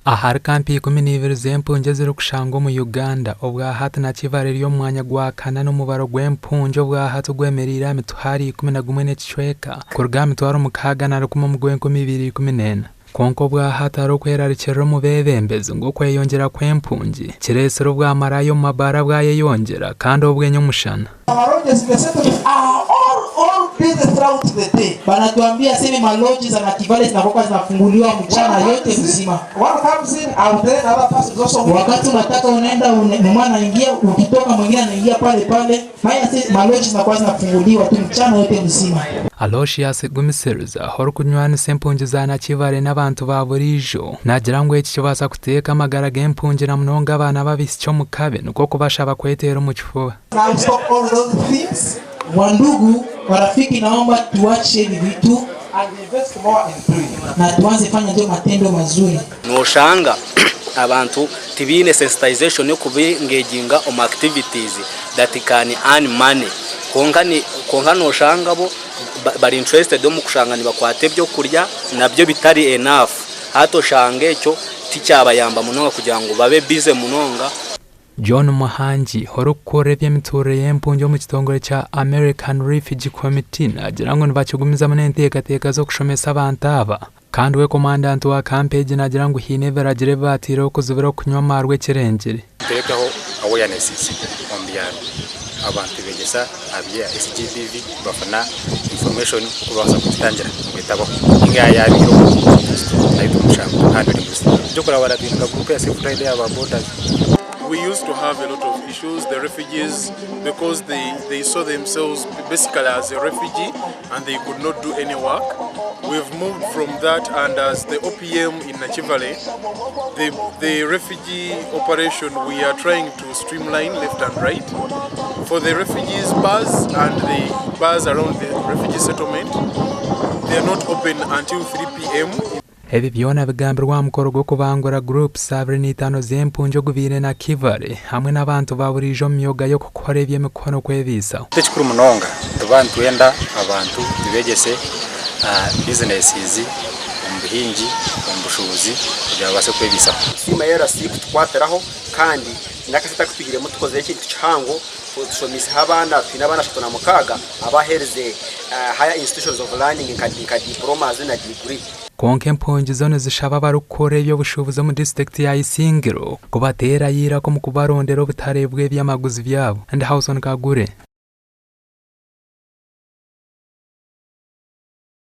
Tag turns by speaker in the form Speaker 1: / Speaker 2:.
Speaker 1: Ahari kampi 12 z'empungi ezirikushangwa omu Uganda, obwahati Nakivale eri omu mwanya gwa kana n'omubaro gw'empungi obwahati ogwemereire aha mitwaro 11 n'ekicweka kuruga aha mitwaro 61 omu gw'enkumi ibiri ikumi n'ena. Kwonka obwahati hariho okwerarikirira omu beebembezi ngu okweyongyera kw'empungi kireetsire obwamaraaya omu mabaara bwayeyongyera kandi obwe nyomushana.
Speaker 2: Banatuambia seme ma lodge za Nakivale zinakuwa zinafunguliwa mchana yote mzima. Wakati unataka unaenda mmoja anaingia, ukitoka mwingine anaingia pale pale. Haya si ma lodge zinakuwa zinafunguliwa tu mchana yote mzima.
Speaker 1: Aloysius Gumisiriza, orikunywanisa empungi za Nakivale n'abantu ba buriijo, naagira ngu eki kibaasa kuteeka amagara g'empungi na munonga abaana b'abaishiki omu kabi nikwo kubashaba kweteera omu kifuba.
Speaker 2: Wandugu, warafiki, naomba tuache hivi vitu na tuanze fanya ndio matendo mazuri.
Speaker 3: Noshanga abantu tibaine sensitization y'okuba-engaginga omu activities that can earn money kwonka kwonka noshanga bo bari interested omu kushanga nibakwata ebyokurya nabyo bitari enough hati oshanga ekyo tikyabayamba munonga kugira ngu babe busy munonga.
Speaker 1: John Muhangi, orikukurira eby'emituurire y'empungi omu kitongore kya American Refugee Committee naagira ngu nibakigumizamu n'enteekateeka z'okushomesa abantu aba. Kandi we komandanti wa kampi egi naagira ngu haine ebiragiro ebi baataireho kuzibira okunywa amaarwa ekirengire.
Speaker 4: Tuteekaho awarenesses omu byaro, abantu tubegyesa aha bya SGBV bafuna information oku bakubaasa kugitangira ngu etabaho ninga yaaba yabaireho nayo tumuhandlinga. Eky'okurabara twine nka group ya safe ride eya ba bodas.
Speaker 5: We used to have a lot of issues, the refugees, because they, they saw themselves basically as a refugee and they could not do any work. We've moved from that, and as the OPM in Nakivale, the refugee operation we are trying to streamline left and right. For the refugees bars and the bars around the refugee settlement, they are not open until 3 p.m.
Speaker 1: Ebi byona bigambirwe aha mukoro gw'okubangura groups 25 z'empungi ogubaire Nakivale hamwe n'abantu ba buriijo omu myoga y'okukora eby'emikono kwebiisaho.
Speaker 4: Ekikuru munonga nituba nitwenda abantu tubegyese businesses omu buhingi, omu bushuubuzi kugira babaase kwebiisaho.
Speaker 6: Nitusiima ARC kutukwatiraho kandi n'akasente aku twihiremu tukozire ekintu kihango tushomiiseho abaana, twine abaana 36 abaherize higher institutions of learning nka diplomas na degree.
Speaker 1: Kwonka empungi zo nizishaba abarikukora eby'obushuubuzi omu disiturikiti ya Isingiro kubateera eiraka omu kubarondera obutare bw'ebyamaguzi byabo. Ndi Howson Kagure.